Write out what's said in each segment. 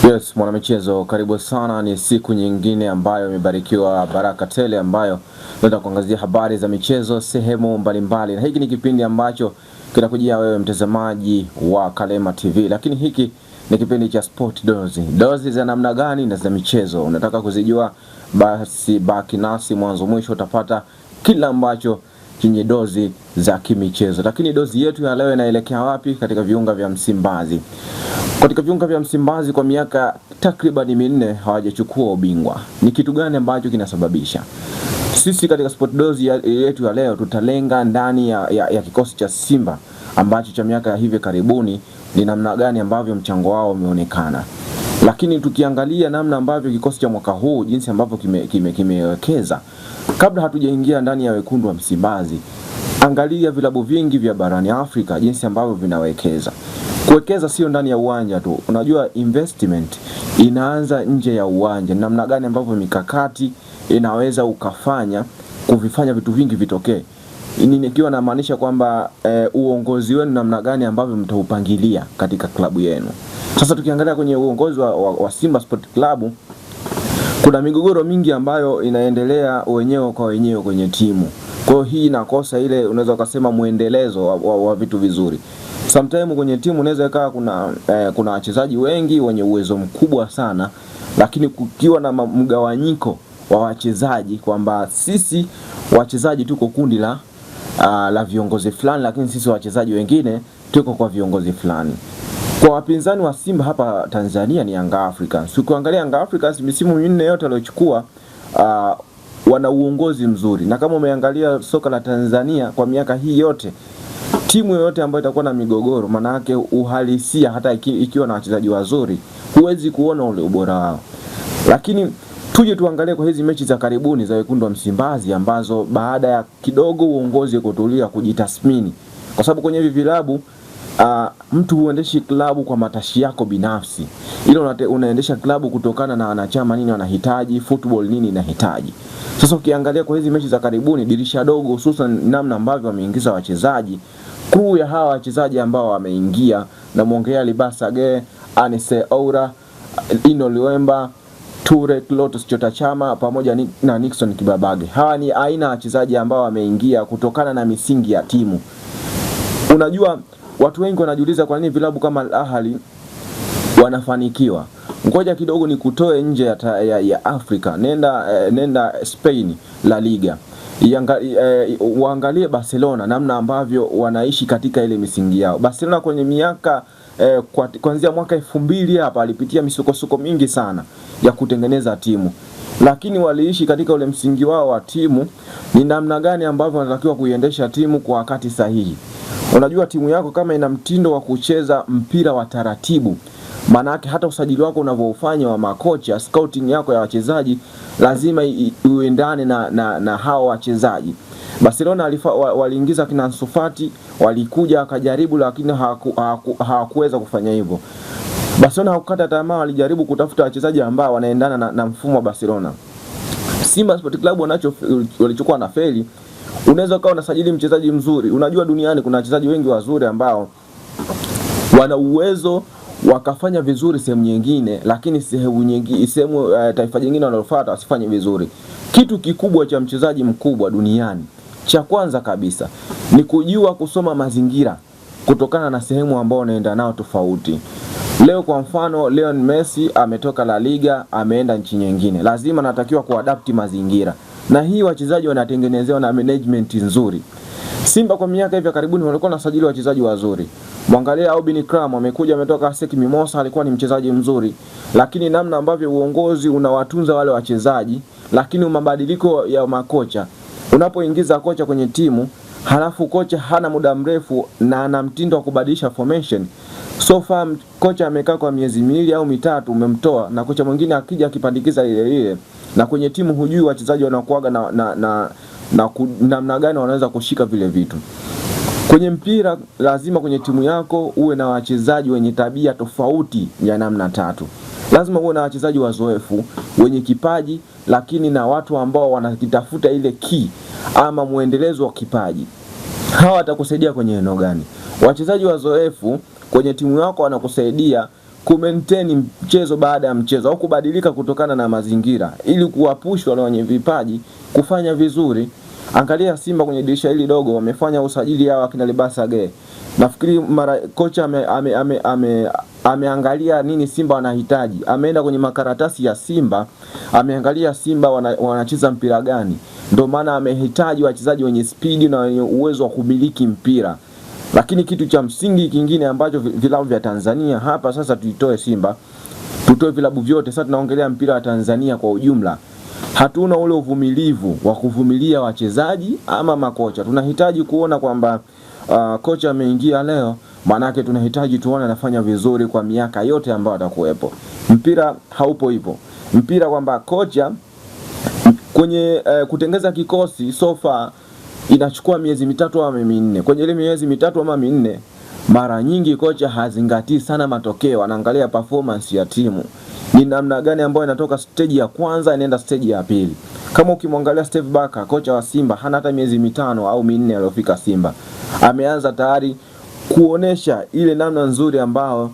Yes, mwanamichezo, karibu sana. Ni siku nyingine ambayo imebarikiwa baraka tele, ambayo tunataka kuangazia habari za michezo sehemu mbalimbali, na hiki ni kipindi ambacho kinakujia wewe mtazamaji wa Kalema TV, lakini hiki ni kipindi cha Sport Dozi. Dozi za namna gani na za michezo unataka kuzijua? Basi baki nasi mwanzo mwisho, utapata kila ambacho chenye dozi za kimichezo. Lakini dozi yetu ya leo inaelekea wapi? Katika viunga vya Msimbazi. Katika viunga vya Msimbazi kwa miaka takriban 4 hawajachukua ubingwa. Ni kitu gani ambacho kinasababisha? Sisi katika Sport Dose yetu ya leo tutalenga ndani ya kikosi cha Simba ambacho cha miaka ya hivi karibuni, ni namna gani ambavyo mchango wao umeonekana. Lakini tukiangalia namna ambavyo kikosi cha mwaka huu jinsi ambavyo kimewekeza kime, kabla hatujaingia ndani ya wekundu wa Msimbazi, angalia vilabu vingi vya barani Afrika jinsi ambavyo vinawekeza. Kuwekeza sio ndani ya uwanja tu, unajua investment inaanza nje ya uwanja. Namna gani ambavyo mikakati inaweza ukafanya kuvifanya vitu vingi vitokee, nikiwa namaanisha kwamba uongozi wenu namna gani ambavyo mtaupangilia katika klabu yenu. Sasa tukiangalia kwenye uongozi wa Simba Sport Club kuna migogoro mingi ambayo inaendelea wenyewe kwa wenyewe kwenye timu. Kwa hiyo hii inakosa ile unaweza ukasema mwendelezo wa vitu vizuri. Sometimes kwenye timu unaweza ikawa kuna wachezaji wengi wenye uwezo mkubwa sana, lakini kukiwa na mgawanyiko wa wachezaji kwamba sisi wachezaji tuko kundi la viongozi fulani, lakini sisi wachezaji wengine tuko kwa viongozi fulani. Kwa wapinzani wa Simba hapa Tanzania ni Yanga Africans. Ukiangalia Yanga Africans misimu minne yote waliochukua, wana uongozi mzuri, na kama umeangalia soka la Tanzania kwa miaka hii yote, timu yoyote ambayo itakuwa na migogoro, maana yake uhalisia, hata ikiwa na wachezaji wazuri, huwezi kuona ule ubora wao. Lakini tuje tuangalie kwa hizi mechi za karibuni za wekundu wa Msimbazi ambazo baada ya kidogo uongozi kutulia, kujitathmini, kwa sababu kwenye hivi vilabu mtu huendeshi klabu kwa matashi yako binafsi, ila unaendesha klabu kutokana na wanachama nini wanahitaji, football nini inahitaji. Sasa ukiangalia kwa hizi mechi za karibuni, dirisha dogo, hususan namna ambavyo wameingiza wachezaji, crew ya hawa wachezaji ambao wameingia, na muongelea Libasa Ge, Anise Oura, Ino Liwemba, Ture Clatous Chota Chama pamoja na Nixon Kibabage. Hawa ni aina ya wachezaji ambao wameingia kutokana na misingi ya timu. Unajua watu wengi wanajiuliza kwa nini vilabu kama Al Ahly wanafanikiwa. Ngoja kidogo nikutoe nje ya Afrika. Nenda Spain, La Liga. Waangalie Barcelona namna ambavyo wanaishi katika ile misingi yao. Barcelona kwenye miaka kuanzia mwaka 2000 hapa alipitia misukosuko mingi sana ya kutengeneza timu, lakini waliishi katika ule msingi wao wa timu, ni namna gani ambavyo wanatakiwa kuiendesha timu kwa wakati sahihi. Unajua timu yako kama ina mtindo wa kucheza mpira wa taratibu, maana yake hata usajili wako unavyoufanya wa makocha, scouting yako ya wachezaji lazima uendane na hao wachezaji. Barcelona waliingiza kina Ansu Fati, walikuja wakajaribu, lakini hawakuweza kufanya hivyo. Barcelona hawakukata tamaa, walijaribu kutafuta wachezaji ambao wanaendana na mfumo wa Barcelona. Simba Sport Club walichokuwa na feli, unaweza ukawa unasajili mchezaji mzuri. Unajua duniani kuna wachezaji wengi wazuri ambao wana uwezo wakafanya vizuri sehemu nyingine, lakini sehemu nyingine, sehemu taifa jingine wanalofuata wasifanye vizuri. Kitu kikubwa cha mchezaji mkubwa duniani cha kwanza kabisa ni kujua kusoma mazingira kutokana na sehemu ambao unaenda nao tofauti. Leo kwa mfano, Lionel Messi ametoka La Liga ameenda nchi nyingine, lazima anatakiwa kuadapti mazingira, na hii wachezaji wanatengenezewa na management nzuri. Simba kwa miaka hivi ya karibuni walikuwa wanasajili wachezaji wazuri. Mwangalia Aubin Kram amekuja ametoka ASEC Mimosa, alikuwa ni mchezaji mzuri, lakini namna ambavyo uongozi unawatunza wale wachezaji, lakini mabadiliko ya makocha, unapoingiza kocha kwenye timu halafu kocha hana muda mrefu na ana mtindo wa kubadilisha formation. So far kocha amekaa kwa miezi 2 au 3, umemtoa na kocha mwingine akija akipandikiza ile ile, na kwenye timu hujui wachezaji wanakuaga na namna gani wanaweza kushika vile vitu. Kwenye mpira lazima kwenye timu yako uwe na wachezaji wenye tabia tofauti ya namna tatu. Lazima uwe na wachezaji wazoefu, wenye kipaji, lakini na watu ambao wanakitafuta ile key ama muendelezo wa kipaji. Hawa watakusaidia kwenye eneo gani? Wachezaji wazoefu kwenye timu yako wanakusaidia Kumaintain mchezo baada ya mchezo au kubadilika kutokana na mazingira ili kuwapush wale wenye vipaji kufanya vizuri. Angalia Simba kwenye dirisha hili dogo wamefanya usajili hao akina Libasa Ge. Nafikiri mara kocha ameangalia nini Simba wanahitaji. Ameenda kwenye makaratasi ya Simba, ameangalia Simba wanacheza mpira gani. Ndio maana amehitaji wachezaji wenye spidi na wenye uwezo wa kumiliki mpira. Lakini kitu cha msingi kingine ambacho vilabu vya Tanzania hapa sasa, tuitoe Simba, tutoe vilabu vyote sasa, tunaongelea mpira wa Tanzania kwa ujumla. Hatuna ule uvumilivu wa kuvumilia wachezaji ama makocha. Tunahitaji kuona kwamba kocha ameingia leo, maanake tunahitaji tuone anafanya vizuri kwa miaka yote ambayo atakuwepo. Mpira haupo hivyo. Mpira kwamba kocha kwenye kutengeza kikosi sofa inachukua miezi 3 ama 4. Kwenye ile miezi 3 ama 4, mara nyingi kocha hazingatii sana matokeo, anaangalia performance ya timu ni namna gani ambayo inatoka stage ya kwanza inaenda stage ya pili. Kama ukimwangalia Steve Barker, kocha wa Simba, hana hata miezi 5 au 4 aliyofika Simba, ameanza tayari kuonesha ile namna nzuri ambayo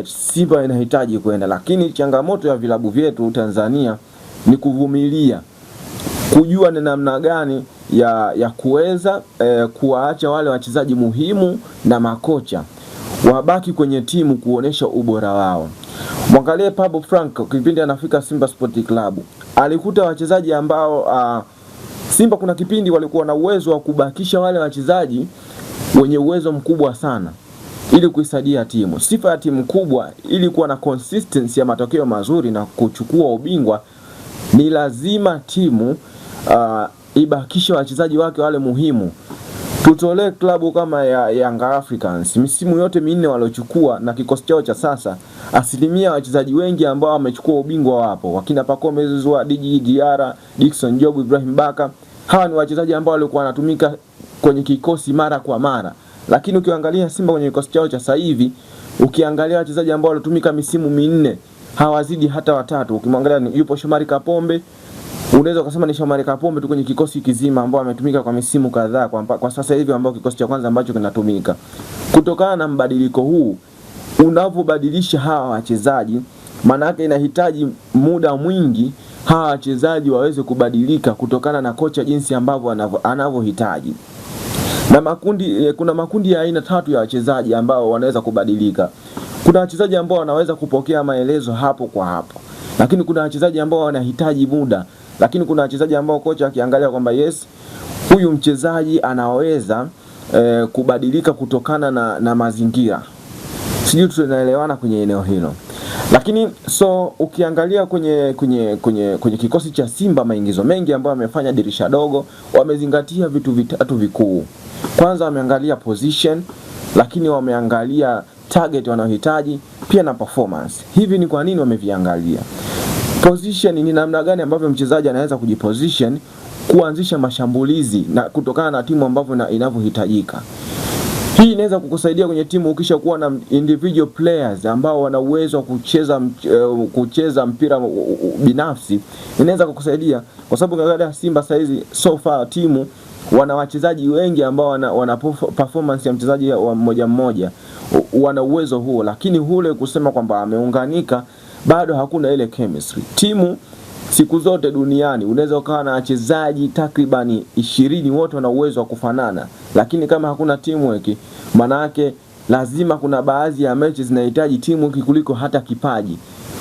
Simba inahitaji kwenda. Lakini changamoto ya vilabu vyetu Tanzania ni kuvumilia, kujua ni namna gani ya kuweza kuwaacha wale wachezaji muhimu na makocha wabaki kwenye timu kuonesha ubora wao. Mwangalie Pablo Franco kipindi anafika Simba Sport Club, alikuta wachezaji ambao Simba kuna kipindi walikuwa na uwezo wa kubakisha wale wachezaji wenye uwezo mkubwa sana ili kuisaidia timu. Sifa ya timu kubwa ili kuwa na consistency ya matokeo mazuri na kuchukua ubingwa ni lazima timu ibakishe wachezaji wake wale muhimu. Tutolee klabu kama ya Young Africans misimu yote 4 waliochukua na kikosi chao cha sasa, asilimia wachezaji wengi ambao wamechukua ubingwa wapo wakina Pacome Zouzoua, Djigui Diarra, Dickson Job, Ibrahim Baka. Hawa ni wachezaji ambao walikuwa wanatumika kwenye kikosi mara kwa mara, lakini ukiangalia Simba kwenye kikosi chao cha sasa hivi, ukiangalia wachezaji ambao walitumika misimu 4 hawazidi hata 3. Ukimwangalia yupo Shomari Kapombe, unaweza ukasema ni Shomari Kapombe tu kwenye kikosi kizima ambao ametumika kwa misimu kadhaa kwa sasa hivi, ambao kikosi cha kwanza ambacho kinatumika. Kutokana na mbadiliko huu, unavyobadilisha hawa wachezaji, maana yake inahitaji muda mwingi hawa wachezaji waweze kubadilika kutokana na kocha jinsi ambavyo anavyohitaji. Na makundi, kuna makundi ya aina 3 ya wachezaji ambao wanaweza kubadilika. Kuna wachezaji ambao wanaweza kupokea maelezo hapo kwa hapo, lakini kuna wachezaji ambao wanahitaji muda, lakini kuna wachezaji ambao kocha akiangalia kwamba yes, huyu mchezaji anaweza kubadilika kutokana na mazingira. Sijui tunaelewana kwenye eneo hilo. Lakini so ukiangalia kwenye kikosi cha Simba, maingizo mengi ambayo wamefanya dirisha dogo, wamezingatia vitu vitatu vikuu. Kwanza wameangalia position, lakini wameangalia target wanayohitaji pia na performance. Hivi ni kwa nini wameviangalia? Position ni namna gani ambavyo mchezaji anaweza kujiposition kuanzisha mashambulizi na kutokana na timu ambavyo inavyohitajika. Hii inaweza kukusaidia kwenye timu ukishakuwa na individual players ambao wana uwezo wa kucheza mpira binafsi, inaweza kukusaidia kwa sababu ukiangalia Simba saizi so far timu wana wachezaji wengi ambao wana performance ya mchezaji wa mmoja mmoja, wana uwezo huo, lakini hule kusema kwamba ameunganika bado hakuna ile chemistry. Timu siku zote duniani unaweza ukawa na wachezaji takribani 20 wote wana uwezo wa kufanana, lakini kama hakuna teamwork, maana yake lazima kuna baadhi ya mechi zinahitaji teamwork kuliko hata kipaji.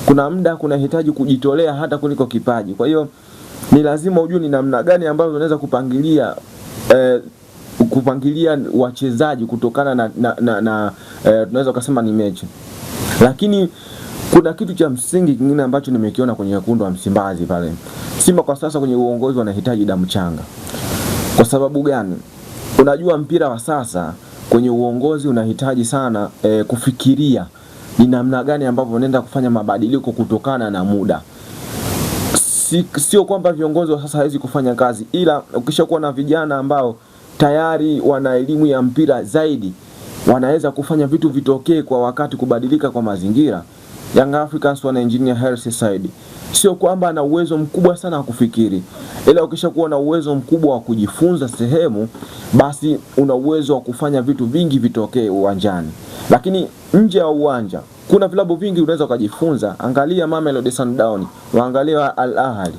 Kuna muda kunahitaji kujitolea hata kuliko kipaji. Kwa hiyo ni lazima ujue ni namna gani ambavyo unaweza kupangilia wachezaji kutokana na tunaweza kusema ni mechi. Lakini kuna kitu cha msingi kingine ambacho nimekiona kwenye wekundu wa Msimbazi pale. Simba kwa sasa kwenye uongozi wanahitaji damu changa. Kwa sababu gani? Unajua mpira wa sasa kwenye uongozi unahitaji sana kufikiria ni namna gani ambavyo unaenda kufanya mabadiliko kutokana na muda. Sio kwamba viongozi wa sasa hawezi kufanya kazi, ila ukishakuwa na vijana ambao tayari wana elimu ya mpira zaidi, wanaweza kufanya vitu vitokee kwa wakati, kubadilika kwa mazingira. Young Africans wana engineer Hersi Said. Sio kwamba ana uwezo mkubwa sana wa kufikiri, ila ukishakuwa na uwezo mkubwa wa kujifunza sehemu, basi una uwezo wa kufanya vitu vingi vitokee uwanjani. Lakini nje ya uwanja Kuna vilabu vingi unaweza ukajifunza. Angalia Mamelodi Sundowns, waangalia Al Ahly,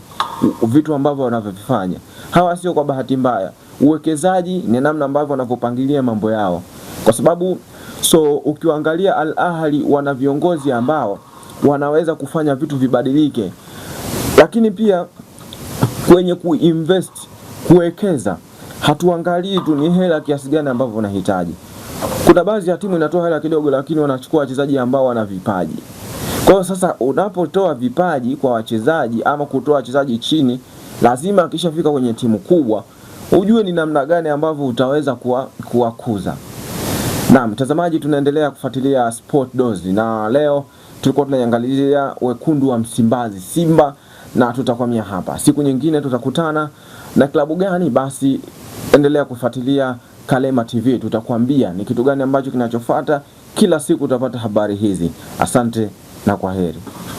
vitu ambavyo wanavyovifanya. Hawa sio kwa bahati mbaya. Uwekezaji ni namna ambavyo wanavyopangilia mambo yao, kwa sababu so ukiangalia Al Ahly wana viongozi ambao wanaweza kufanya vitu vibadilike, lakini pia kwenye kuinvest, kuwekeza, hatuangalii tu ni hela kiasi gani ambavyo unahitaji. Kuna baadhi ya timu inatoa hela kidogo, lakini wanachukua wachezaji ambao wana vipaji. Kwa hiyo sasa, unapotoa vipaji kwa wachezaji ama kutoa wachezaji chini, lazima akishafika kwenye timu kubwa ujue ni namna gani ambavyo utaweza kuwakuza. Naam, mtazamaji, tunaendelea kufuatilia Sport Dose na leo tulikuwa tunaiangalia wekundu wa Msimbazi Simba, na tutakwamia hapa. Siku nyingine tutakutana na klabu gani? Basi endelea kufuatilia Kalema TV, tutakwambia ni kitu gani ambacho kinachofuata. Kila siku utapata habari hizi. Asante na kwa heri.